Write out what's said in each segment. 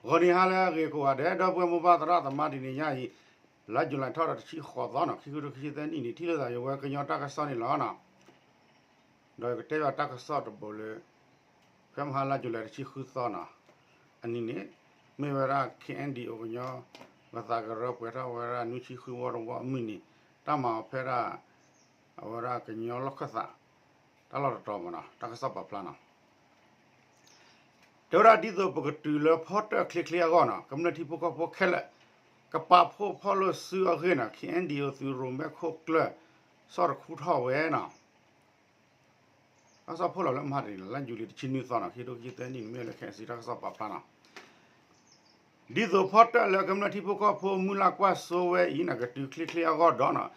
ဂီၤနံၤဟါလၢအဂ့ၤကိးဂၤဒဲး ဒီပုၢ်ဝဲၢ်မိၢ်ပၢ်သရၣ်သမါ တနံၤညါအံၤ လါယူၤလံထီၣ်ဒီးတဆံဃိးသီနီၤ ခံကထိခံဆံသၢနံၣ်န့ၣ် ထံၣ်လိာ်သးယဝဲကညီတၢ်ကစီၣ်န့ၣ်လီၤနီၤ. ဒီးယကတဲဘၣ်တၢ်ကစီၣ်တဘိလၢ ဖဲမဟါလါယူၤလံတဆံဃုသီနီၤ အနံၤန့ၣ် မ့ၢ်ဝဲဒၣ် ခ့ၣ်အဲၣ်ဒံၣ်အိၣ် ကညီဂၢၤသးကရၢ ပှဲၤထီၣ်ဝဲဒၣ်နွံဆံဃုဝီတဝီအမုၢ်နံၤ တၢ်မၤအီၤဖဲဒၣ် အဝဲဒၣ်ကညီလီၢ်ခၢၣ်သး တၢ်လီၢ်တတီၤမနီၤ တၢ်ကစီၣ်ပာ်ဖျါနီၤ. တဲဝဲဒၣ်ဒ်သိးပကတုၤလၢဖီတၢၣ်ချ့ချ့အဂီၢ်နီၤ ကမျၢၢ်ထံဖိကီၢ်ဖိခဲလၢာ် ကပာ်ဖှိၣ်ဖီၣ်လိာ်စုအဂ့ၢ်နီၤ ခ့ၣ်အဲၣ်ဒံၣ်အိၣ် သုးရိၣ်မဲခိၣ်ကျၢၢ် ဆီၣ်တခူထီၣ်ဝဲနီၤ. တၢ်ကစီၣ်ဖီၣ်လီၤလၢမဟါတနံၤ လါယူၤလံတဆံနွံသီနီၤ ခံကထိခံဆံသၢနံၣ် မ့ၢ်လၢခဲအံၤစံးတၢ်ကစီၣ်ပာ်ဖျါနီၤ. ဒ်သိးဖီတၢၣ်လၢကမျၢၢ်ထံဖိကီၢ်ဖိမုၢ်လၢ်ကွၢ်စိဝဲအံၤနီၤ ကတုၤချ့ချ့အဂီၢ်ဒီးနီၤ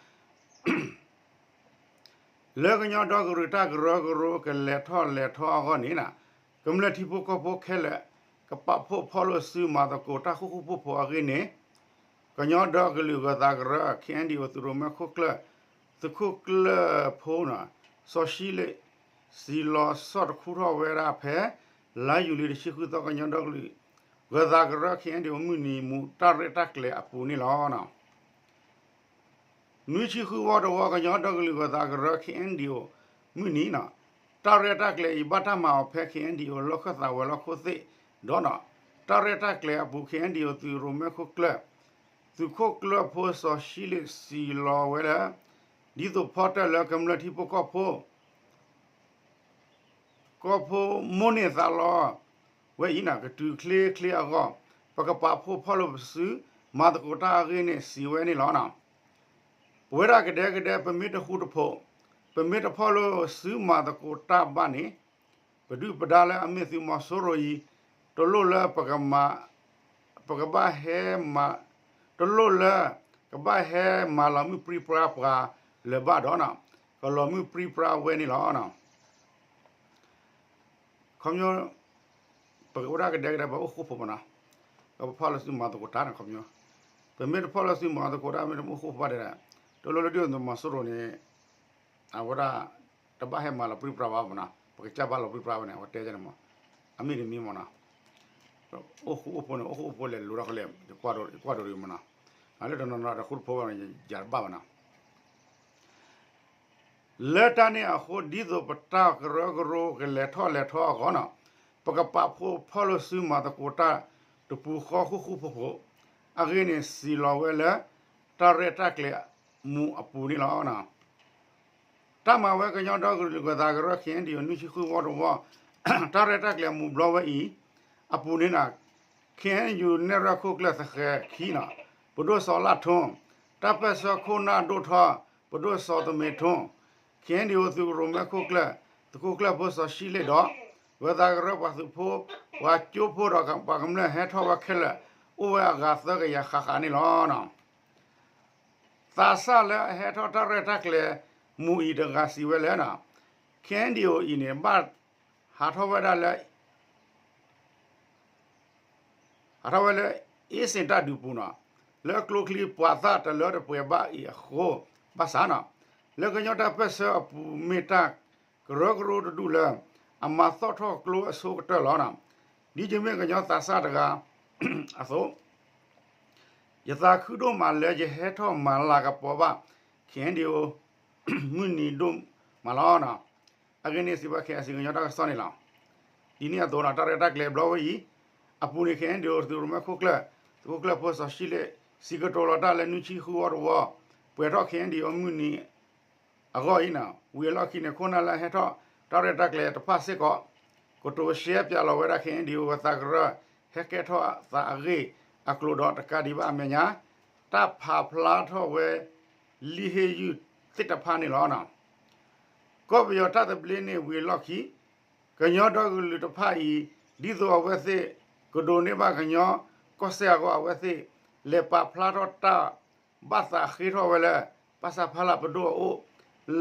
လၢကညီဒီကလုာ်တၢ်ကရၢကရိကလဲၤထီၣ်လဲၤထီအဂီၢ်န့ၣ်နီၤ ကမျၢၢ်ထံဖိကီၢ်ဖိခဲလၢာ် ကပာ်ဖှိၣ်ဖီၣ်လိာ်စုမၤသကိးတၢ်ဃူဃူဖိးဖိးအဂ့ၢ်န့ၣ် ကညီဒီကလုာ်ဂၢၤသးကရၢ ခ့ၣ်အဲၣ်ဒံၣ်အိၣ် သုးရိၣ်မဲခိၣ်ကျၢၢ် သုးခိၣ်ကျၢၢ်ဖိနီၤ စီၤရှံလ့း စံၣ်လီၤဆီၣ်တခူထီၣ်ဝဲဒၣ်ဖဲ လါယူၤလံတဆံဃုသီ ကညီဒီကလုာ် ဂၢၤသးကရၢ ခ့ၣ်အဲၣ်ဒံၣ်အိၣ် မုၢ်နံၤမူးတၢ်ရဲၣ်တၢ်ကျဲၤအပူၤန့ၣ်လီၤ. နွံဆံဃုဝီတဝီ ကညီဒီကလုာ်ဂၢၤသးကရၢ ခ့ၣ်အဲၣ်ဒံၣ်အိၣ် မုၢ်နံၤနီၤ တၢ်ရဲၣ်တၢ်ကျဲၤအံၤ ဘၣ်တၢ်မၤအီၤဖဲ ခ့ၣ်အဲၣ်ဒံၣ်အိၣ် လီၢ်ခၢၣ်သးဝဲၤလီၢ်ခိၣ်သ့ၣ်ဒီးနီၤ တၢ်ရဲၣ်တၢ်ကျဲၤအပူၤ ခ့ၣ်အဲၣ်ဒံၣ်အိၣ် သုးရိၣ်မဲခိၣ်ကျၢၢ် သုးခိၣ်ကျၢၢ်ဖိစီၤရှံလ့းစံၣ်လီၤဝဲလၢ ဒ်သိးဖီတၢၣ်လၢကမျၢၢ်ထံဖိကီၢ်ဖိ ကီၢ်ဖိမိၢ်န့ၢ်သးလီဝဲအံၤနီၤ ကတုၤချ့ချ့အဂီၢ် ပကပာ်ဖှိၣ်ဖီၣ်လိာ်ပစု မၤသကိးတၢ်အဂ့ၢ်န့ၣ် စံးဝဲန့ၣ်လီၤ. ပဝဲဒၣ်ကဒဲကဒဲ ပမ့ၢ်တဃူတဖိး ပမ့ၢ်တဖီၣ်လိာ်စုမၤသကိးတၢ်ဘၣ်န့ၣ် ပဒုၣ်ပဒါလၢအမ့ၢ်သုးမီၤစိရိၤအံၤ တလိၣ်လၢ ပကဘၣ်ဟဲမၤ တလိၣ်လၢ ကဘၣ်ဟဲမၤလီၤမုၢ်ပြံပြါပှၤလၢၤဘၣ်ဒီးနီၤ ကလီၤမုၢ်ပြံပြါဝဲန့ၣ်လီၤ. ခီဖျိ ပကဝဲဒၣ်ကဒဲကဒဲ ပအိၣ်ဃူဖိးမနီၤ ပဖီၣ်လိာ်စုမၤသကိးတၢ်န့ၣ် ခီဖျိ ပမ့ၢ်တဖီၣ်လိာ်စုမၤသကိးတၢ် မ့ၢ်တအိၣ်ဃူဖိးဘၣ်ဒီး တလိၣ်လၢဒ်သိးသုးမီၤစိရိၤန့ၣ် အဝဲဒၣ် တဘၣ်ဟဲမၤလီၤပြံပြါဘၣ်မနီၤ ပကစၢ်ဘၣ်လီၤပြံပြါဝဲန့ၣ် အဝဲတဲန့ၣ်မး အမ့ၢ်တမံၤမနီၤ အိၣ်ဃူအိၣ်ဖိးန့ၣ် အိၣ်ဃူအိၣ်ဖိးလဲၤလိၤထီၣ်ကလဲာ် ယကွၢ်ဒိးယကွၢ်ဒိးဒံးမနီၤ လၢတနီၤနီၤတဃူတဖိးဘၣ်န့ၣ် ယၤတဘၣ်ဘၣ်နီၤ လၢတၢ်န့ၣ်အဃိ ဒ်သိးပတၢ်ကရၢကရိကလဲၤထီၣ်လဲၤထီအဂီၢ်နီၤ ပကပာ်ဖှိၣ်ဖီၣ်လိာ်စုမၤသကိးတၢ်တပူၤဃီဃူဃူဖိးဖိး အဂ့ၢ်န့ၣ်စံးလီၤဝဲလၢ တၢ်ရဲၣ်တၢ်ကျဲၤမူးအပူၤန့ၣ်လီၤ. တၢ်မၤဝဲကညီဒီကလုာ်ဂၢၤသးကရၢ ခ့ၣ်အဲၣ်ဒံၣ်အိၣ် နွံဆံဃုဝီတဝီ တၢ်ရဲၣ်တၢ်ကျဲၤမူးဘျီဝဲအံၤ အပူၤန့ၣ်နီၤ ခ့ၣ်အဲၣ်ယူၣ်နဲၣ်ရွဲၣ်ခိၣ်ကျၢၢ်သဃဲၤခံနီၤ ပဒိၣ်စီၤလၣ်ထိၣ် တၢ်ပၢၢ်ဆၢခိၣ်နၢ်ဒိၣ်ထီ ပဒိၣ်စီၤသမဲးထိၣ် ခ့ၣ်အဲၣ်ဒံၣ်အိၣ် သုးရိၣ်မဲခိၣ်ကျၢၢ် သုးခိၣ်ကျၢၢ်ဖိစီၤရှံလ့းဒီး ဂၢၤသးကရၢပှၤသုးဖိ ပှၤကၠိဖိဒီးပှၤကမျၢၢ်ဟဲထီၣ်ဝဲခဲလၢာ် အိၣ်ဝဲအဂၤသၢကယၤဃၣ်ဃၣ်န့ၣ်လီၤ. သးစၢ်လၢအဟဲထီၣ်တၢ်ရဲၣ်တၢ်ကျဲၤမူးအံၤတဂၤစံးဝဲလၢ ခ့ၣ်အဲၣ်ဒံၣ်အိၣ်အံၤန့ၣ် ဘၣ်ဟးထီၣ်ဝဲဒၣ်လၢ ဟးထီၣ်ဝဲလၢ အ့စ့ၣ်တၢ်ဒုးပူၤနီၤ လၢကျိချံပှၤသၣ်တလၢတပှဲၤဘၣ်အံၤအဃိ ဘၣ်ဆၣ်နီၤ လၢကညီတၢ်ပၢၢ်ဆၢအပူၤမ့ၢ်တၢ်ကရၢကရိတဒူၣ်လၢ အမၤသီၣ်ထီၣ်ကျိအဆိကတၢၢ်လီၤ. ဒ်ယမ့ၢ်ကညီသးစၢ်တဂၤအသိး ယသးခုဒိၣ်မးလၢယဟဲထီၣ်မၤလၤကပီၤဘၣ် ခ့ၣ်အဲၣ်ဒံၣ်အိၣ် မုၢ်နံၤဒိၣ်မးလီၤ. အဂ့ၢ်န့ၣ်စံးဘၣ် ခ့ၣ်အဲၣ်စံၣ် ကညီတၢ်ကစီၣ်န့ၣ်လီၤ. ဒ်န့ၣ်အသိးနီၤ တၢ်ရဲၣ်တၢ်ကျဲၤဘျီဝဲအံၤ အပူၤန့ၣ် ခ့ၣ်အဲၣ်ဒံၣ်အိၣ် သုးရိၣ်မဲခိၣ်ကျၢၢ် သုးခိၣ်ကျၢၢ်ဖိစီၤရှံလ့း စံးကတိၤလီၤတၢ်လၢနွံဆံဃုဝီတဝီ ပှဲၤထီၣ် ခ့ၣ်အဲၣ်ဒံၣ်အိၣ် မုၢ်နံၤအဂီၢ်အံၤနီၤ ဝံၤအလီၢ်ခံန့ၣ် ခိၣ်နၢ်လၢအဟဲထီၣ် တၢ်ရဲၣ်တၢ်ကျဲၤတဖၣ်စ့ၢ်ကီး ကတိၤရှဲပၠးလီၤဝဲဒၣ် ခ့ၣ်အဲၣ်ဒံၣ်အိၣ် ဂၢၤသးကရၢ ဟဲကဲထီၣ်သးအဂ့ၢ်အကျိၤဒီး တကးဒံးဘၣ်အမဲာ်ညါ တၢ်ဖးဖျါထီၣ်ဝဲ လံာ်ဟ့ၣ်ယုၢ်သ့ၣ်တဖၣ်န့ၣ်လီၤ. ကီၢ်ပယီၤတၢ်သဘျ့န့ၣ်ဝံၤအလီၢ်ခံ ကညီဒီကလုာ်တဖၣ်အံၤ ဒ်သိးအဝဲသ့ၣ် ကဒိးန့ၢ်ဘၣ်ကညီကီၢ်စဲၣ်အဂီၢ် အဝဲသ့ၣ် လဲၤပာ်ဖျါထီၣ်တၢ် ဘၣ်သးဃ့ထီၣ်ဝဲလၢ ပၢ်ဆၣ်ဖါလၣ်ပဒိၣ်အအိၣ်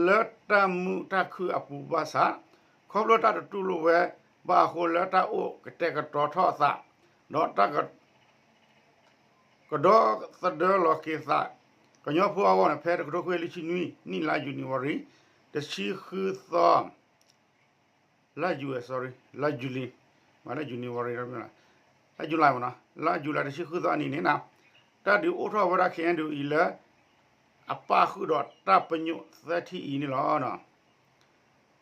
လၢတၢ်မုာ်တၢ်ခုၣ်အပူၤဘၣ်ဆၣ် ခီဖျိတၢ်တတူၢ်လိာ်ဝဲဘၣ်အဃိ လၢတၢ်အိၣ်ကတဲာ်ကတီၤထီၣ်အသး ဒီးတၢ် ကဒီသဒၢလီၤက့ၤသး ကညီဖိအဂီၢ်န့ၣ် ဖဲတကထိခွံလွံၢ်ဆံနွံနံၣ် လါယနူၤအါရံၤ တဆံဃုသီ လါယူၤ sorry လါယူၤလံ မ့ၢ်လၢ ယနူၤအါရံၤ တမ့ၢ်လၢ လါယူၤလံမ့ၢ်နီၤ, လါယူၤလံတဆံဃုသီအနံၤန့ၣ်နီၤ, တၢ်ဒုးအိၣ်ထီၣ်ဝဲဒၣ် ခ့ၣ်အဲၣ်ယူၣ်အံၤလၢ အပၣ်ဃုာ်ဒီးတၢ်ပညိၣ်သၢထံၣ်အံၤန့ၣ်လီၤ.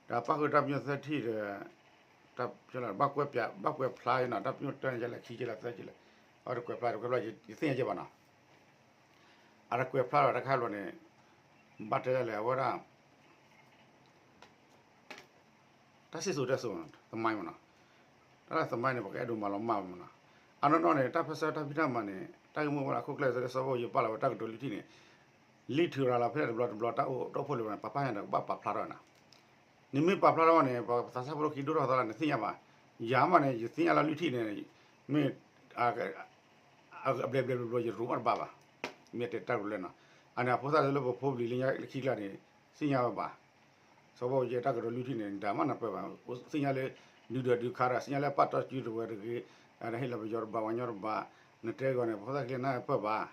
ဒီးပၣ်ဃုာ်တၢ်ပညိၣ်သၢထံၣ်ဒီး ဘၣ်ကွဲးဖျါနီၤ, တၢ်ပညိၣ်တၢန့ၣ် ယလဲၤခံကဲလၢသၢကဲလၢ, အတကွဲးဖျါ တကွဲးဖျါ ယသ့ၣ်ညါကဲဘၣ်နီၤ, အတကွဲးဖျါဒီးတၢ်ခါဘျီန့ၣ် ဘၣ်တဲဒ်လဲၣ် အဝဲဒၣ် တၢ်စံၣ်စိၤတဲစိၤ သမိုင်းမ့ၢ်နီၤ, တၢ်လၢ သမိုင်း န့ၣ် ပကအဲၣ်ဒိးမၤလီၤမၢ်မ့ၢ်နီၤ, အနီၢ်နီၢ်န့ၣ် တၢ်ဖဲဆၢတၢ်ဖံးတၢ်မၤန့ၣ် တၢ်ဂ့ၢ်မိၢ်ဝဲဒၣ်ခိၣ်ကျၢၢ်စဲလၢစီၤဘၣ်အူကၠံပာ်လီၤဝဲတၢ်ကတိၤလွံၢ်ထံၣ်န့ၣ်, လံာ်ထုးရၤလီၤဖဲလဲၣ်တဘျီတဘျီ တၢ်အိၣ်ဖှိၣ်လၢၤဘၣ်န့ၣ် ပှၤပာ်ညါဒီးကဘၣ်ပာ်ဖျါထီၣ်ဝဲနီၤ, နမ့ၢ်ပာ်ဖျါထီၣ်ဝဲန့ၣ် ပှၤသးစၢ်ဖိလၢခံဒိၣ်ထီၣ်သီလၢနသ့ၣ်ညါဘၣ်, ယၤမးန့ၣ် ယသ့ၣ်ညါလၢလွံၢ်ထံၣ်န့ၣ် မ့ၢ် အဘျဲဘျဲဘျီဘျီ ယရိးမးတဘၣ်ဘၣ်, မ့ၢ်တဲတၢ်ကတိၤလၢနီၤ, အန့ၣ်အဖိသၣ်လၢပဖိပလံၤလၢညါလၢခံကျါန့ၣ် သ့ၣ်ညါဝဲဘၣ်, စီၤဘၣ်အူကၠံတၢ်ကတိၤလွံၢ်ထံၣ်န့ၣ် ဒၣ်မးနၢ်ပၢၢ်ဘၣ်, သ့ၣ်ညါလၢ ဒုဒီးဒုခါဒီး သ့ၣ်ညါလၢပာ်တီၢ်စုတဝဲတဂ့ၤ, ဒီးဟ့ၣ်လီၤပယီၤတဘၣ် ပှၤကညီတဘၣ်, နတဲဂီၤန့ၣ် ပဖိသၣ်ခံလၢနၢ်ပၢၢ်ဘၣ်,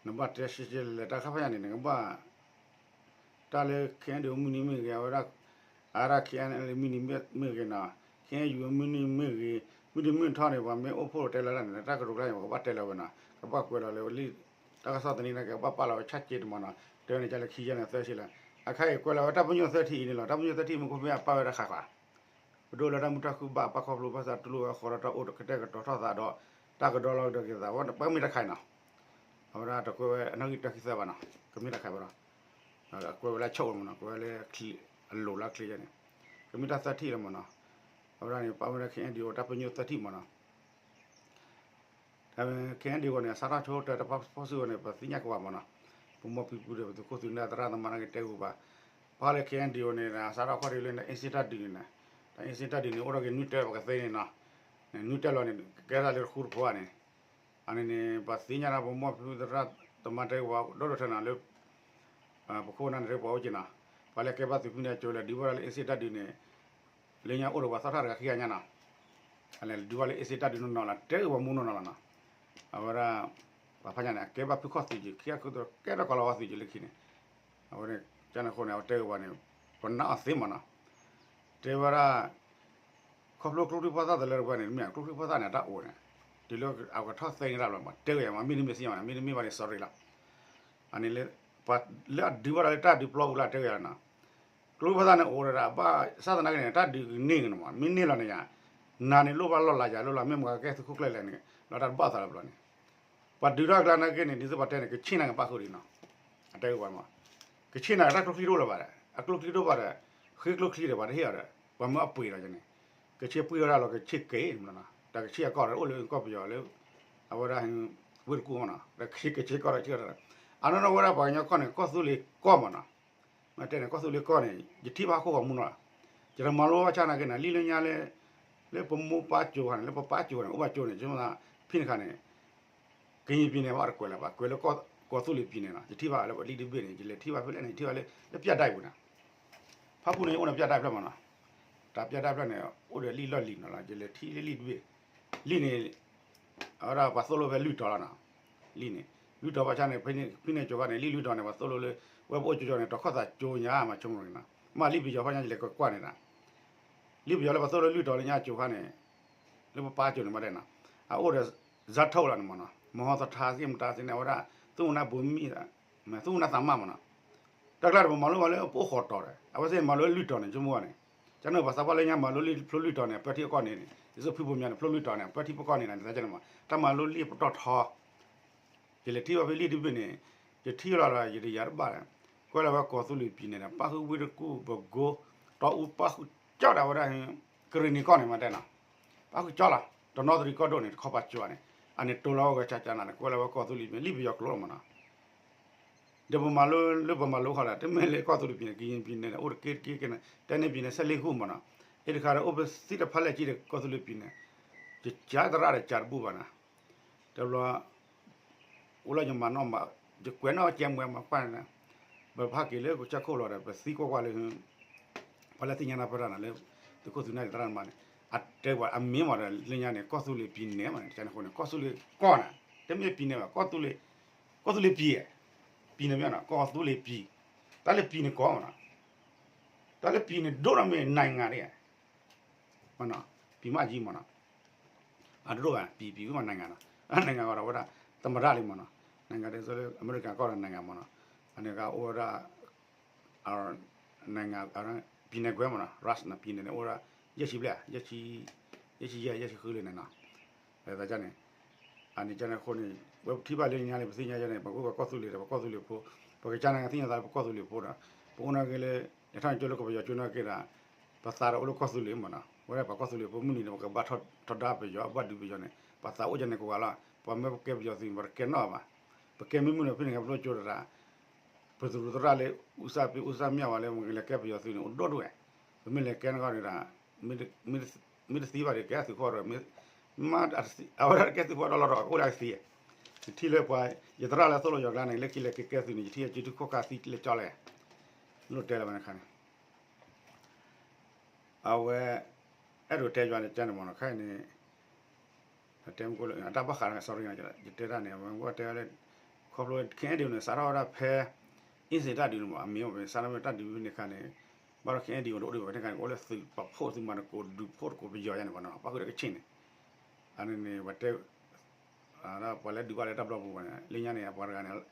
နဘၣ်တဲရှဲရှဲလဲၣ် တၢ်ခါဖးညါန့ၣ် နကဘၣ် တၢ်လၢ ခ့ၣ်အဲၣ်ယူၣ် မုၢ်နံၤမ့ၢ်ဂ့ၤ အဝဲဒၣ် အဝဲဒၣ် ခ့ၣ်အဲၣ်ယူၣ် မုၢ်နံၤမ့ၢ်ဂ့ၤနီၤ, ခ့ၣ်အဲၣ်ယူၣ် မုၢ်နံၤမ့ၢ်ဂ့ၤ, မုၢ်နံၤမုၢ်ထီန့ၣ် ပှၤမ့ၢ်အိၣ်ဖှိၣ်တဲလၢတၢ်န့ၣ် တၢ်ကတိၤကျါန့ၣ် ပကဘၣ်တဲလၢဝဲနီၤ, ကဘၣ်ကွဲးလီၤလၢလံာ် တၢ်ကစီၣ်သန့ ကဘၣ်ပာ်လီၤဝဲဆၣ်က့တမးနီၤ, တဲဝဲန့ၣ် ကလၢခံယဲၢ်န့ၣ်သၢဆံလၢ, အခါအံၤကွဲးလီၤဝဲတၢ်ပညိၣ်သၢထံၣ်အံၤန့ၣ်လီၤ, တၢ်ပညိၣ်သၢထံၣ်မ့ၢ်ခိၣ်မ့ၢ်အပၣ်ဝဲဒၣ်ခးဃာ် ပဒိၣ်လၢတၢ်မုာ်တၢ်ခုၣ်ဘၣ် ပၣ်ခီဖျိဘၣ်သးတူၢ်လိာ်ဝဲဃီဒီး တၢ်အိၣ်ကတဲာ်ကတီၤထီၣ်သးဒီး တၢ်ကဒီလီၤကဒီးက့ၤသး ပမ့ၢ်တၢ်ခါအံၤနီၤ, အဝဲဒၣ်တကွဲးဝဲအနီၣ်ဂံၢ်တၢ်ခံသၢဘၣ်နီၤ, ကမ့ၢ်တၢ်ခါဝဲဒီး ကွဲးဝဲလၢဆိၣ်ဝဲမ့ၢ်နီၤ, ကွဲးဝဲလၢ အလိၤလၢအချ့ယဲၢ်န့ၣ်, ကမ့ၢ်တၢ်သၢထံၣ်လီၤမ့ၢ်နီၤ, အဝဲဒၣ်န့ၣ် ပၣ်ဝဲဒၣ် ခ့ၣ်အဲၣ်ယူၣ် တၢ်ပညိၣ်သၢထံၣ်မ့ၢ်နီၤ တၢ် ခ့ၣ်အဲၣ်ယူၣ် အံၤန့ၣ် အစးထီၣ်ဆိတၢ်တဖၣ်ဖီၣ်စုကဝဲၤန့ၣ် ပသ့ၣ်ညါကဝဲမ့ၢ်နီၤ, ပမိၢ်ဖံဖုဒီး ပသုးခိၣ်သုးနၢ်သရၣ်သမါန့ၣ်ကတဲဂုာ်ဘၣ်, ပှၤလၢ ခ့ၣ်အဲၣ်ယူၣ် န့ၣ် အစးထီၣ်ခီၣ်ထံးလၢ အ့စ့တၢ်ဒုးန့ၣ်, တၢ်အ့စ့တၢ်ဒုးန့ၣ် အိၣ်ထီၣ်က့ၤနွံတဲာ်ပကသ့န့ၣ်နီၤ, နွံတဲာ်လီၤန့ၣ် ကဲထီၣ်လၢတဃူတဖိးန့ၣ်, အန့ၣ်န့ၣ် ပသ့ၣ်ညါဒီးပမိၢ်ဖံဖုသရၣ်သမါတဲဂုာ်ဝဲဒီတထၢနီၤလၢ ပခိၣ်ပနၢ်န့ၣ် ပှၤအိၣ်က့ၤနီၤ, ပှၤလၢကဲဘၣ်သုးဖုန့ၣ် ကၠိလဲၤဒုးဝဲဒၣ်လၢ အ့စ့တၢ်ဒုးန့ၣ်, လၢညါအိၣ်ဒီးပှၤသီၣ်ထၣ်တဂၤခံဂၤညါနီၤ, အလဲၤဒုးဝဲလၢ အ့စ့တၢ်ဒုးနီၢ်နီၢ်လီၤ တဲဂုာ်ပှၤမူနီၢ်နီၢ်လီၤနီၤ, အဝဲဒၣ် ပှၤဖးညါန့ၣ် အကဲဘၣ်ဖုခီၣ်သုးက့ၤ ခံဂၤခုသိးကဲထီၣ်ကီးလီၤဝဲသုးက့ၤလၢခံန့ၣ်, အဝဲန့ၣ် ကန့ၣ်အဃိန့ၣ် အဝဲတဲဂုာ်ပှၤန့ၣ် ပနာ်အီၤသ့မ့ၢ်နီၤ, တဲဝဲဒၣ် ခီဖျိကျိချံဖိသၣ်တလၢတပှဲၤန့ၣ် မ့ၢ်ကျိချံဖိသၣ်န့ၣ် အတၢ်အိၣ်န့ၣ်, တုၤလၢအကထီၣ်သဲန့ၣ်တၢ်ဘျီ တဲဂုာ်ယၤမး မ့တမ့ၢ်သ့ၣ်ညါဘၣ်န့ၣ် မ့တမ့ၢ်ဘၣ်န့ၣ် sorry လီၤ, အန့ၣ်လၢ ပှၤလၢအဒုးဘၣ်ဒီးလၢတၢ်ဒုးပျီပူၤလၢတဲဂုာ်ယၤနီၤ, ကျိချံဖိသၣ်န့ၣ်အိၣ်ဒီး ဘၣ်ဆၣ်သနာ်က့န့ၣ် တၢ်ဒုးကန့ၢ်က့ၤန့ၣ်မး မ့ၢ်န့ၢ်လီၤန့ၣ်ယါ, နၤန့ၣ်လိၣ်ဘၣ်လီၢ်လၤယၤလိၣ်လီၤ မ့ၢ်မၤကကဲသုးခိၣ်ကျၢၢ်လဲၣ်န့ၣ် လီၤတၢ်တဘၣ်သးလၢဘျီန့ၣ်, ပှၤဒုးထီၣ်ကျါနာ်က့န့ၣ် ဒ်သိးပှၤတဲန့ၣ် ကဆ့ၣ်နၤကပၣ်ဃုာ်ဒံးနီၤ, အတဲဂုာ်ပှၤမး, ကဆ့ၣ်နၤတၢ်ကျိချံတအိၣ်လၢၤဘၣ်ဒီး အကျိချံတအိၣ်ဘၣ်ဒီး ဃ့ကျိချံဒီးပှၤတဟ့ၣ်အီၤဒီး ပှၤမၢအပှ့ၤဒီးန့ၣ်, ကဆ့ပှ့ၤဝဲဒၣ်လီၤ ကဆ့က့ၤမးနီၤ, တၢ်ကဆ့အကီၢ်ဒီးအိၣ်လၢကီၢ်ပယီၤလၢ အဝဲဒၣ် ဝ့ၢ်တကူၣ်မးနီၤ, ဒီးကဆ့က့ၤကဆ့ကီၢ်ဒီးဆ့ကီၢ်ဒီး အနီၢ်နီၢ်ဝဲဒၣ်ပှၤကညီကီၢ်န့ၣ် ကီၢ်သူလ့ၤကီၢ်မးနီၤ, မ့ၢ်တဲန့ၣ် ကီၢ်သူလ့ၤကီၢ်န့ၣ် ယထံၣ်ဘၣ်ဟီၣ်ခိၣ်ဂီၤမူနီၤ, ယတမၤလိဘၣ်ဆၣ်နာ်က့န့ၣ် လံာ်လၢညါလၢ လၢပမိၢ်ပၢ်ကၠိၤခါန့ၣ် လၢပပၢ်ကၠိၤန့ၣ် အိၣ်ဘၣ်ကၠိန့ၣ် ကမ့ၢ်ဖဲန့ၣ်ခါန့ၣ် ကရင်ပြည်နယ် ဘၣ်တကွဲးလၢၤဘၣ် ကွဲးလၢ ကီၢ်သူလ့ၤပြည်နယ် နီၤ, ယထံၣ်ဘၣ်လၢပလံာ်တဘ့ၣ်န့ၣ် ယလဲၤထံၣ်ဘၣ်ဖဲလဲၣ်န့ၣ် ယထံၣ်ဘၣ်လၢ လၢပြတိုက်ပူၤန့ၣ်, ဖၣ်ပူၣ်န့ၣ် အိၣ်ဒီးပြတိုက်ဖျၢၣ်မးနီၤ, တၢ်ပြတိုက်ဖျၢၣ်န့ၣ် အိၣ်ဒီးလံာ်လီၢ်လံၤနီၤလီၤ ယလဲၤထံၣ်လၢလံာ်တဘ့ၣ်, လံာ်န့ၣ် အဝဲဒၣ်ပှၤသိၣ်လိဖဲလွံၢ်တီၤလီၤနီၤ, လံာ်န့ၣ် လွံၢ်တီၤဘၣ်ဆၣ်န့ၣ် ဖဲန့ၣ်ကၠိၤခါန့ၣ် လံာ်လွံၢ်တီၤန့ၣ် ပှၤသိၣ်လိလၢ ဝဲပအိၣ်ကၠိကၠိန့ၣ် တီၤခီၣ်သးကၠိညါမးဆိကမိၣ်န့ၣ်နီၤ, မ့ၢ်လံာ်ပယီၤဖၣ်ညါယလဲၤကွၢ်ကွၢ်န့ၣ်ဒီး လံာ်ပယီၤလၢပှၤသိၣ်လိလံာ်လွံၢ်တီၤလၢညါကၠိၤခါန့ၣ် လၢပပၢ်ကၠိၤန့ၣ်မးဒဲးနီၤ, အအိၣ်ဒီး ဇာတ်ထုတ် လီၤန့ၣ်မးနီၤ, မဟောသထါသ့ၣ်မတၤသ့ၣ်န့ၣ် အဝဲဒၣ် သုဝနၢ်ဘိမံၣ် သုဝနၢ်သးမၣ်မးနီၤ, တၢ်ကျါဒီးပမၤလိဘၣ်လၢပအိၣ်ဃိးတီၤဒီး အဝဲသ့ၣ်မၤလိလၢလွံၢ်တီၤန့ၣ် ဆိကမိၣ်ဘၣ်န့ၣ်, ကန့ၣ်ပှၤသးပှၢ်လၢညါမၤလိလံာ်ဖျိလွံၢ်တီၤန့ၣ် အပၢထံအကီၢ်န့ၣ်န့ၣ် ဒ်သိးဖုဘိမၠါန့ၣ် ဖျိလွံၢ်တီၤန့ၣ် အပၢထံပကီၢ်န့ၣ်န့ၣ် သ့ၣ်ညါန့ၣ်မး တၢ်မၤလိလံာ်ပတီၢ်ထီ ယလဲၤထံၣ်ဘၣ်ဖဲလံာ်တဘ့ၣ်န့ၣ် ယထံၣ်လီၤဒီး ယတယာ်တဘၣ်ဒီး ကွဲးလီၤဝဲကီၢ်သူလ့ၤပံၤန့ၣ်ဒီး ပၣ်ဃုာ်ဝ့ၢ်တကူၣ် ပကိ တီအူ ပၣ်ဃုာ်ကၠီဒၣ်ဝဲဒၣ် ကရ့ၣ်နံၤကီၢ်န့ၣ် မၤတဲနီၤ ပၣ်ဃုာ်ကၠီလီၤ တနီသရံၣ်ကီၢ်ဒိၣ်န့ၣ် တခီပာ်ကၠိန့ၣ် အန့ၣ်တိၤလီၤဝဲဂဲၤဆၢကၠီနၤန့ၣ် ကွဲးလီၤဝဲကီၢ်သူလ့ၤပံၤ လံာ်ပယီၤကျိာ်မးနီၤ ဒီးပမၤလိလၢပမၤလိခီဒီး တမ့ၢ်လၢကီၢ်သူလ့ၤပံၤန့ၣ် ကရင်ပံၤန့ၣ်ဒီး အိၣ်တက့ၢ်တက့ၢ်က့ၤန့ၣ် တဲန့ၢ်ပံၤန့ၣ် ဆဲးလ့ၣ်ဃုမးနီၤ အ့ၣ်တခါဒီး အိၣ်ပသံတဖၣ်လဲၣ်က့ၤဒီး ကီၢ်သူလ့ၤပံၤန့ၣ် ယကၢသရၣ်ဒီးကၢတဘူၣ်ဘၣ်နီၤ တဘျီ အိၣ်လၢယမၤနီၣ်မး ယကွဲးနီၣ်ကဲမွဲမၤကွၢ်န့ၣ် ပဖးက့ၤလၢကစၢၢ်ခိၣ်လီၤဒီး ပသံကွၢ်ကွၢ်လၢ ပှၤလၢသ့ၣ်ညါနၢ်ပၢၢ်တၢ်န့ၣ်လၢ သုးခိၣ်သုးနၢ်သရၣ်မးန့ၣ် အတဲပှၤအမ့ၢ်မးဒီး လၢညါန့ၣ် ကီၢ်သူလ့ၤပံၤန့ၣ်မးန့ၣ် ကန့ၣ်အဃိန့ၣ် ကီၢ်သူလ့ၤကီၢ်န့ၣ် တမ့ၢ်ပံၤန့ၣ်ဘၣ် ကီၢ်သူလ့ၤ ကီၢ်သူလ့ၤပံၤ ပံၤန့ၣ်မ့ၢ်နီၤ ကီၢ်သူလ့ၤပံၤ တၢ်လၢပံၤန့ၣ်ကီၢ်မးနီၤ တၢ်လၢပံၤန့ၣ် ဒိၣ်ထီၣ်မ့ၢ်နံၤဂၤဒၣ် ပံၤမးယံၤမးနီၤ အတဒိၣ်ဘၣ် ပြည် ပြည် မ့ၢ် နိုင်ငံ နီၤ, နိုင်ငံ ဃီဒီး အဝဲဒၣ် သမ္မတ လံမ့ၢ်နီၤ, နိုင်ငံ ဒ်သိးလၢ အမဲရကၤ ကီၢ်ဒီး နိုင်ငံ မ့ၢ်နီၤ, အန့ၣ်ကအိၣ်ဝဲဒၣ် နိုင်ငံ ပြည်နယ်ခွဲ မ့ၢ်နီၤ, ရၢၣ် နီၤ, ပြည်နယ် န့ၣ် အိၣ်ဝဲဒၣ် ယဲၢ်ဆံဘျဲၣ်, ယဲၢ်ဆံယဲၢ် ယဲၢ်ဆံဃုလံန့ၣ်နီၤ, အသးန့ၣ် အန့ၣ်ကန့ၣ်အဃိန့ၣ် ဝဲပထံၣ်ဘၣ်လၢညါန့ၣ် ပသ့ၣ်ညါယဲန့ၣ် ပကအိၣ်ပကီၢ်သူလ့ၤဒီး ပကီၢ်သူလ့ၤဖိ, ပကစၢ်နာ်က့သ့ၣ်ညါသးလၢပကီၢ်သူလ့ၤဖိဒီး ပအိၣ်နာ်က့လၢ လဲၤထီၣ်န့ၣ်ကၠိလၢကပယီၤကၠိနာ်က့ဒီး ပသးဒီးအိၣ်လၢကီၢ်သူလ့ၤမ့ၢ်နီၤ, ဝဲဒၣ်ပှၤကီၢ်သူလ့ၤဖိမုၢ်နံၤန့ၣ် ပကဘၣ်ထီဒါပယီၤ ဘၣ်ဒုးပယီၤန့ၣ် ပသးအိၣ်ကန့ၣ်ကဝၤလီၤ, ပှၤမ့ၢ်ပကဲပယီၤသုးန့ၣ် ပတကဲနီၣ်ဘၣ်, ပကဲမ့ၢ်မုၢ်န့ၣ် ဖဲန့ၣ်ကဲပလိၣ်ကၠိတရၣ် ပသုးရူးသရၣ်လၢ ဦးစားပေး ဦးစားမင်း ဝဲလၢ မ့ၢ်ကလဲၤကဲပယီၤသုးန့ၣ် အိၣ်ဒိၣ်ဒိၣ်ဝဲ, ပမ့ၢ်လဲၤကဲနဂီၢ်န့ၣ်ဒီး မ့ၢ်တသံဘၣ်ဒီး ကဲသုးခိၣ်ဒီး မ့ၢ် အဝဲဒၣ်ကဲသုးခိၣ်ဒီးလီၤဒီး ကအိၣ်လၢကသံ, ယထံၣ်လၢပှၤ ယသရၣ်လၢသိၣ်လိယီၤကျါန့ၣ် လၢခံလဲၤကဲကဲသုးန့ၣ် ယထံၣ်အစုဒုခိၣ်ခါသံလၢကၠီလဲၣ်, လိၣ်တဲလၢၤဘၣ်န့ၣ်ခါန့ၣ် အဝဲ အဲၣ်ဒိးတဲယွၤန့ၣ်ကန့ၣ်မ့ၢ်နီၤ, ခဲအံၤန့ၣ် တဲမ့ၢ်လၢ အတၢ်ဘၣ်ဃး sorry ယတဲတၢ်န့ၣ် အဝဲတဲဝဲလၢ ခီဖျိ ခဲအံၤဒ်န့ၣ် စးထီၣ်ဝဲဒၣ်ဖဲ အ့စ့ၣ်တၢ်ဒုးန့ၣ်မ့ၢ် အမ့ၢ်အိၣ်ဖဲ စးထီၣ်ဖဲတၢ်ဒုးဖဲန့ၣ်ခါန့ၣ် ဘၣ်ဒီး ခဲအံၤဒ်န့ၣ် တအိၣ်ဒံးဘၣ်ဖဲန့ၣ်ခါန့ၣ် အိၣ်လၢသုးပာ်ဖှိၣ်သုးမၤသကိးဒုးဖှိၣ်သကိးပယီၤယါန့ၣ်မ့ၢ်နီၤ, ပၣ်ဃုာ်ဒီးကဆ့ၣ်န့ၣ် အန့ၣ်န့ၣ် ပှၤတဲ ဒီးပှၤလၢဒုးဘၣ်လၢတၢ်ဘျီပူၤဘၣ်န့ၣ် လၢညါန့ၣ် အပှၤတဂၤန့ၣ်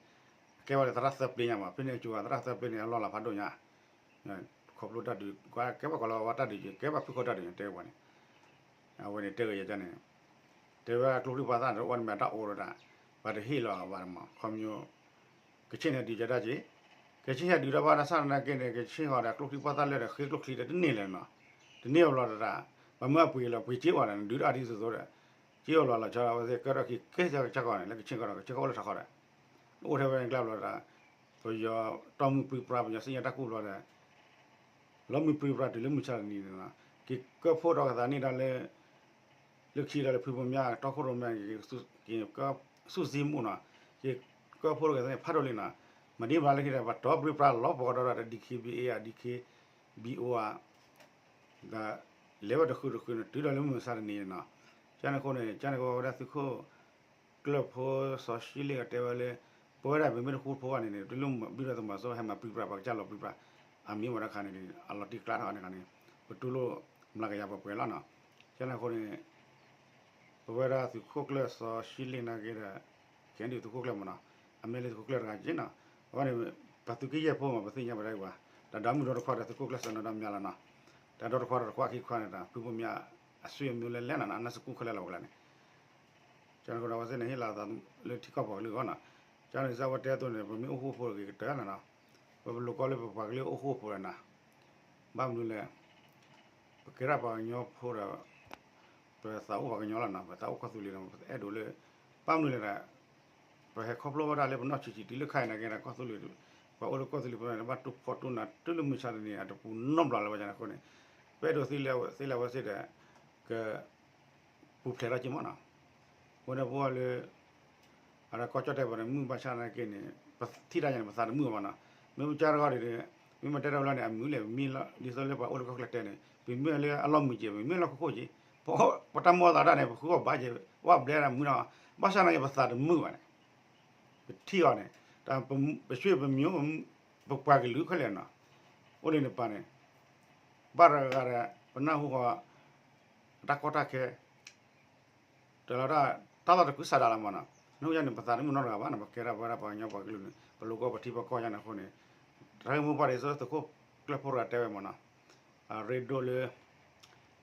ကဲဝဲလၢသရၣ်သၢပျ့ညါမ့ၢ် ဖဲန့ၣ်ကၠိဝဲသရၣ်သၢပျ့န့ၣ် အလီၢ်လၤဖးဒိၣ်ညါ ခီဖျိတၢ်ဒုး ကဲဘၣ်ကီးလီၤဝဲတၢ်ဒုးက့ ကဲဘၣ်ဖုၣ်ဃီတၢ်ဒုးန့ၣ် တဲဝဲန့ၣ် အဝဲန့ၣ်တဲဂ့ၤယကန့ၣ် တဲဝဲကျိချံပှၤသၣ်န့ၣ် အိၣ်န့ၣ်မ့ၢ်တၢ်အိၣ်ဒီးတၢ် ပှၤတဟ့ၣ်လီၤဘၣ်မ့ၢ် ခီဖျိ ကဆ့ၣ်န့ၣ်ဒုးကဲတၢ်က့ ကဆ့ၣ်ဟဲဒုးတၢ်ဘၣ်တၢ်ဆၣ်သနာ်က့န့ၣ် ကဆ့ၣ်ဃီဒီးကျိချံပှၤသၣ်လၢဒီးဃ့ကျိချံဒီးတန့ၢ်လၢၤနီၤ, တန့ၢ်အဘျီဒီး ပှၤမၢအပှ့ၤလီၤ ပှ့ၤစ့ဝဲဒီး ဒုးတၢ်ဒ်သိးသိးဒီး စ့အဘျီလီၤဆီဒီး အဝဲသ့ၣ်ကဲထီၣ်ခံကဲထီၣ်ကဆ့ၣ်ဃီန့ၣ် လၢကဆ့ၣ်ဃီဒီး ကဆ့ၣ်ဃီအိၣ်လၢထးခီဒီး အိၣ်ထဲဝဲန့ၣ်ကျါဘျီဒီး ပယီၤတီၢ်မုၢ်ပြံပြါ ပယီၤစံၣ်ညီၣ်တၢ်ကူၣ်ဘျီဒီး လီၤမုၢ်ပြံပြါတုၤလၢမုၢ်ဆါတနံၤန့ၣ်နီၤ, က့ၤကၢၢ်ဖှိၣ်ထီၣ်ကသးန့ၣ်ဒီးလၢ လၢခံဒီးလၢဖုဘိမၠါ တီခိၣ်ရိၣ်မဲ က့ၤကၢၢ်ဆူၣ်စံမူၣ်နီၤ, က့ၤကၢၢ်ဖှိၣ်ထီၣ်ကသးန့ၣ် ဖးဒိၣ်လံနီၤ, မၤဒ်မၤလၢခံဒီး ပှၤတီၢ်ပြံပြါလီၤပှီၤကဒီးဒီး ဒီး ဒီး ဘံအိၣ်ဧါ ဒီး လဲၤဝဲတဃုတဃုန့ၣ် တုၤဒီးလၢမုၢ်မဆါတနံၤန့ၣ်နီၤ, ကန့ၣ်အဃိန့ၣ် ကန့ၣ်ကဝဲဒၣ်သုးခိၣ်ကျၢၢ်ဖိစီၤရှံလ့ၣ်ကတဲဝဲလၢ ပဝဲဒၣ်ပမ့ၢ်တဃူဖိဘၣ်န့ၣ်န့ၣ် တုၤလၢဘုဒီးသုးမီၤစိရိၤဟဲမၤပြံပြါ ပှၤကစၢ်လီၤပြံပြါ အမ့ၢ်ဝဲဒၣ်ခါန့ၣ် အလီၤတံၢ်ကျါထီၣ်န့ၣ်ခါန့ၣ် ပတူၢ်လိာ်မျးကယၤပှဲၤပှဲၤလီၤနီၤ, ကန့ၣ်အဃိန့ၣ် ပဝဲဒၣ်သုးခိၣ်ကျၢၢ်စီၤရှံလ့ၣ်နာ်က့ဒီး ခဲအံၤဒုးသုးခိၣ်ကျၢၢ်မ့ၢ်နီၤ, အမ့ၢ်လၢသုးခိၣ်ကျၢၢ်တဂၤက့နီၤ, အဝဲန့ၣ် ပှၤသုးက့ယဲၢ်ဖိမ့ၢ် ပသ့ၣ်ညါဝဲဒၣ်အံၤဘၣ်, ဒီးဒီမုၢ်ဒီတခွါဒီး သုးခိၣ်ကျၢၢ်စီၤနီၤဒီးမၠါလီၤနီၤ, ဒီးဒီတခွါဒီးတခွါခံခွါန့ၣ်ဒီး ဖုဘိမၠါ အဆွေမျိုးလၢလဲၣ်နီၤ အနၢ်စကူၣ်ခဲလၢာ်လီၤဝဲလၢန့ၣ် ကန့ၣ်အဃိဒီး အဝဲသ့ၣ်န့ၣ်ဟ့ၣ်လီၤသးလၢထံကီၢ်ပှၤကလုာ်အဂီၢ်နီၤ, ကန့ၣ်စ့ၢ်ဝဲတဲအသိးန့ၣ် ပမ့ၢ်အိၣ်ဃူအိၣ်ဖိးတဂ့ၤကတၢၢ်လီၤနီၤ, ပပလိာ်ကီလၢပပှၤကလုာ်အိၣ်ဃူအိၣ်ဖိးဒီးနီၤ, ဘၣ်မနုၤလဲၣ်, ပကဲထီၣ်ပှၤကညီဖိဒီး ပသးအိၣ်ပှၤကညီလီၤနီၤ, ပသးအိၣ်ကီၢ်သူလ့ၤဒီး ပအဲၣ်ဒိးလၢ ဘၣ်မနုၤလဲၣ်ဒီး ပဟဲခီဖျိဝဲဒၣ်လၢပနီၢ်ဆံးဆံးတုၤလၢခဲအံၤနာ်က့ဒီး ကီၢ်သူလ့ၤ ပှၤအိၣ်လၢကီၢ်သူလ့ၤဖိန့ၣ် ဘၣ်တူၢ်ဖှီၣ်တူၢ်နး တုၤလၢမုၢ်ဆါတနံၤ အတပူၤနီတဘျီလၢၤဘၣ်န့ၣ်အဃိန့ၣ်, ပအဲၣ်ဒိးသ့လၢဝဲသ့ၣ်ဒီး က ပူၤဖျဲးထီၣ်က့မ့ၢ်နီၤ, အဃိန့ၣ်ပဝဲလၢ အတၢ်ကီၢ်ကၠီၣ်တဲာ်ပူၤန့ၣ် မုၢ်ဘၣ်ဆၣ်သနာ်က့န့ၣ် ပထံၣ်တၢ်ညါန့ၣ် ပသးတမုာ်ဘၣ်နီၤ, မ့ၢ်ပကၢ်တဂီၢ်ဒံးဒီး မ့ၢ်မတဲတၢ်ဘျီန့ၣ် အမုာ်လဲၣ် ပမ့ၢ်လီၤ ဒ်သိးလၢပှၤအိၣ်လၢကီၢ်ချၢတဲန့ၣ် ပမ့ၢ်လၢအလီၢ်မုာ်က့ၤ ပမ့ၢ်လီၢ်ခိခိၣ်က့ၤ, ပတၢ်မိၣ်သးတၢ်န့ၣ် ပဃုအီၣ်ဘါက့ၤ ဝဲဘျဲဒၣ်မုာ်နီၤ, ဘၣ်ဆၣ်သနာ်က့ ပသးတမုာ်ဘၣ်န့ၣ် ပထံၣ်အီၤန့ၣ် တၢ်ပဆွေပမျိုး ပပှၤကလုာ်ခဲလၢာ်နီၤ, အိၣ်လၢနပၤန့ၣ် ဘၣ်တဂၤဒီး ပနၢ်ဟူဃီ အတၢ်ကီတၢ်ခဲ တဲလီၤတၢ် တၢ်လီၢ်တကုၤဆးဒးလီၤမ့ၢ်နီၤ, နဟူယါန့ၣ် ပသးတမုာ်နီတဂၤဘၣ်နီၤ, ပကဲထီၣ်ပဝဲဒၣ်ပှၤကညီပှၤကလုာ်န့ၣ် ပလိာ်ကီၢ်ပထံပကီၢ်ယါန့ၣ်အဃိန့ၣ်, တၢ်ဂ့ၢ်မိၢ်ပှၢ်ဒ်သိးသုးခိၣ်ကျၢၢ်ဖိတဂၤတဲဝဲမ့ၢ်နီၤ, အရ့ဒိၣ်လၢ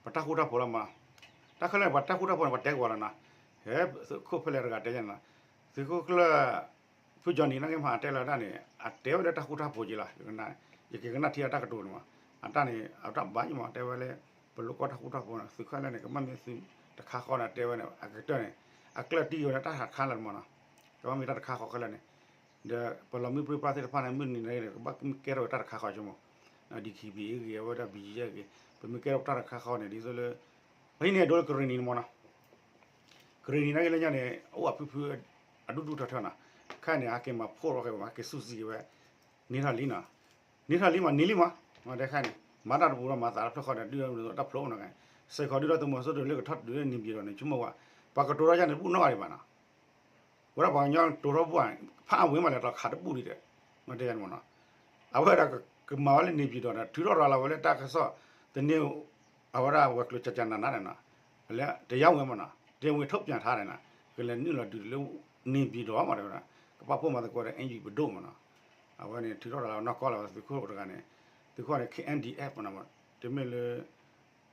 ပတၢ်ဃူတၢ်ဖိးလီၤမး, တၢ်ခဲလၢာ်န့ၣ် ပှၤတၢ်ဃူတၢ်ဖိးန့ၣ် ပှၤတဲကဝီၤလီၤနီၤ, ဟဲသုးခိၣ်ဖဲလဲၣ်တဂၤတဲယါန့ၣ်နီၤ, သုးခိၣ်ကျၢၢ် ဖုကၠီနံၤနာ်က့မး အတဲလီၤတၢ်န့ၣ် အတဲဝဲလၢတၢ်ဃူတၢ်ဖိးက့လီၤ, ယကကနၣ်ထံအတၢ်ကတိၤန့ၣ်မး, အတၢ်န့ၣ် အတၢ်ဘၣ်ယံမး တဲဝဲလၢ ပလိာ်ကီၢ်တၢ်ဃူတၢ်ဖိးန့ၣ် သုးခဲလၢာ်န့ၣ် ကဘၣ်မ့ၢ်သုးတခါဃီန့ၣ် တဲဝဲန့ၣ် အကတၢၢ်န့ၣ် အကျၢၢ်တံၢ်ဝဲန့ၣ် တၢ်တခါလီၤမးနီၤ, ကဘၣ်မ့ၢ်တၢ်တခါဃီခဲလၢာ်န့ၣ်, ဒီးပလီၤမုၢ်ပြံပြါသ့ၣ်တဖၣ်န့ၣ် မုၢ်နံၤန့ၣ် ကဘၣ်မ့ၢ်ကဲထီၣ်ဝဲတၢ်တခါဃီဆိမး, DKBA ဂ့ၤ အဝဲဒၣ် ဘံယဲၢ်ဂ့ၤ ပမ့ၢ်ကဲထီၣ်တၢ်တခါဃီန့ၣ် ဒ်သိးလၢ ပဟံးန့ၢ်ဒိလၢကရ့ၣ်နံၤန့ၣ်မးနီၤ ကရ့ၣ်နံၤနာ်က့လၢညါန့ၣ် အိၣ်အဖုဖု အဒူၣ်ဒူၣ်ထီထီနီၤ, ခဲအံၤန့ၣ် ဟဲက့ၤမၤဖှိၣ်ထီၣ်က့ၤ ဟဲက့ၤစူၣ်စံးက့ၤဝဲ န့ၢ်ထီၣ်လံနီၤ, န့ၢ်ထီၣ်လံမး န့ၢ်လံမး, တဲခဲအံၤန့ၣ် မၤတၢ်တပူၤဒီးမၤသးတဖျၢၣ်ဃီဒီး ဒုၣ်ဒါမ့ၢ်တၢ်ဖျိးအိၣ်နီၤ, စဲးခီးဒုၣ်ဒါသုးမီၤစိရိၤလၢကထီၣ်တုၤလၢန့ၣ်ပၠံၤဒီးန့ၣ် ဆိကမိၣ်ဝဲ, ပှၤကတိၤထီၣ်ယါန့ၣ် တဘူၣ်နီတဂၤဒံးဘၣ်နီၤ, ဝဲဒၣ်ပှၤကညီတိၤထီၣ်ဘူၣ်ဧါ, ဖးအဝဲမးလဲၤတီၤခးတဘူၣ်ဒံးဒီး, မ့ၢ်တဲယါန့ၣ်မးနီၤ, အဝဲဒၣ်ကမၤဝဲလၢန့ၣ်ပၠံၤဒီးန့ၣ် ထုးထီၣ်ရၤလီၤဝဲလၢတၢ်ကစီၣ်သန့ အဝဲဒၣ်ဝဲၤကျိၤကၠၢ်ကၠၢ်နးနးန့ၣ်နီၤ, လၢတယါဝဲမးနီၤ တရားဝင်ထုတ်ပြန်ထားတယ်နီၤ, ကလဲၤနုာ်လီၤဒုးလၢ နေပြည်တော် မးတဲဝဲဒၣ်, ကပာ်ဖှိၣ်မၤသကိးဒီး NUG ပဒိၣ်မးနီၤ, အဝဲန့ၣ် ထုးထီၣ်တၢ်လီၤနီၢ်ကီၢ်လီၤ သုးခိၣ်တဂၤန့ၣ်, သုးခိၣ်န့ၣ် KNDF မးနီၤ, တမ့ၢ်လၢ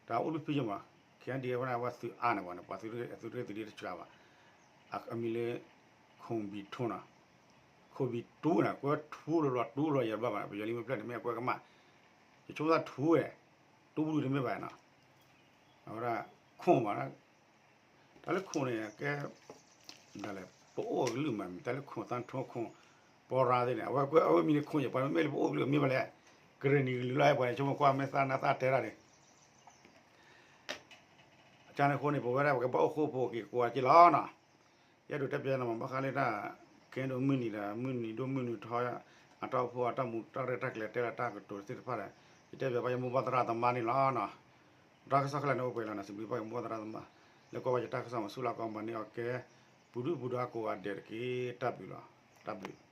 တၢ်အိၣ်ဒုးဖံးယမး, KNDF ဝဲဒၣ် အဝဲသုးအါန့ၣ်ဝဲန့ၣ် ပှၤသုးရ့ၣ်သုးရ့ၣ်တစှၤဘၣ်, အမံၤလၢ ခိၣ်ဘံထူနီၤ, ခိၣ်ဘံထူန့ၣ် ကွဲထူလီၤလီၤထူလီၤယၤဘၣ်ဘၣ် ပယီၤလံမ့ၢ်ဖျဲၣ်န့ၣ် မ့ၢ်အကွဲကမၣ်, ယဆိကမိၣ်ထူဝဲ, ထူပဒုတမ့ၢ်ဘၣ်နီၤ, အဝဲဒၣ် ခိၣ်မး တၢ်လၢခိၣ်န့ၣ် ကဲ ဒ်လဲၣ် ပအိၣ်အကလုၢ်မး မ့ၢ်တၢ်လၢခိၣ်သၣ်ထူခိၣ် ပီရၤသ့ၣ်န့ၣ် အဝဲကွဲးအဝဲမံၤန့ၣ်ခိၣ်ယဲၢ် ပှၤမ့ၢ်လၢပအိၣ်ကလုၢ်မ့ၢ်ဘၣ်လဲၣ်, ကရ့ၣ်နံၤကလုာ်လီၤ ပှၤန့ၣ် ဆိကမိၣ်ကွၢ်မ့ၢ်သၣ်နါသၣ်တဲတၢ်န့ၣ် အကန့ၣ်အဃိန့ၣ် ပဝဲဒၣ်ပကဘၣ်အိၣ်ဃူဖိးက့ၤကိးဂၤက့လီၤနီၤ, ယအဲၣ်ဒိးတဲပျဲနီၤ မ့ၢ်ဘၣ်ဃးလၢတၢ် ကဲဒိၣ်မုၢ်နံၤဒီး မုၢ်နံၤဒိၣ်မုၢ်နံၤထီ အတၢ်အိၣ်ဖှိၣ်အတၢ်မူးတၢ်ရဲၣ်တၢ်ကျဲၤတဲလီၤတၢ်ကတိၤသ့ၣ်တဖၣ်ဒီး ယတဲပျဲဘၣ်ယမိၢ်ပၢ်သရၣ်သမါန့ၣ်လီၤနီၤ, တၢ်ကစီၣ်ခဲလၢာ်န့ၣ်အိၣ်ပှဲၤလီၤနီၤ စံးဘျုးဘၣ်ယမိၢ်ပၢ်သရၣ်သမါ လၢကွၢ်ဘၣ်ယတၢ်ကစီၣ်မၤဆူၣ်လၢကီးမၤန့ၢ်အီၤကဲ ပူၤဒုၣ်ပူၤဒါကိးဂၤဒဲးတက့ၢ် တၢ်ဘျုးလီၤ, တၢ်ဘျုး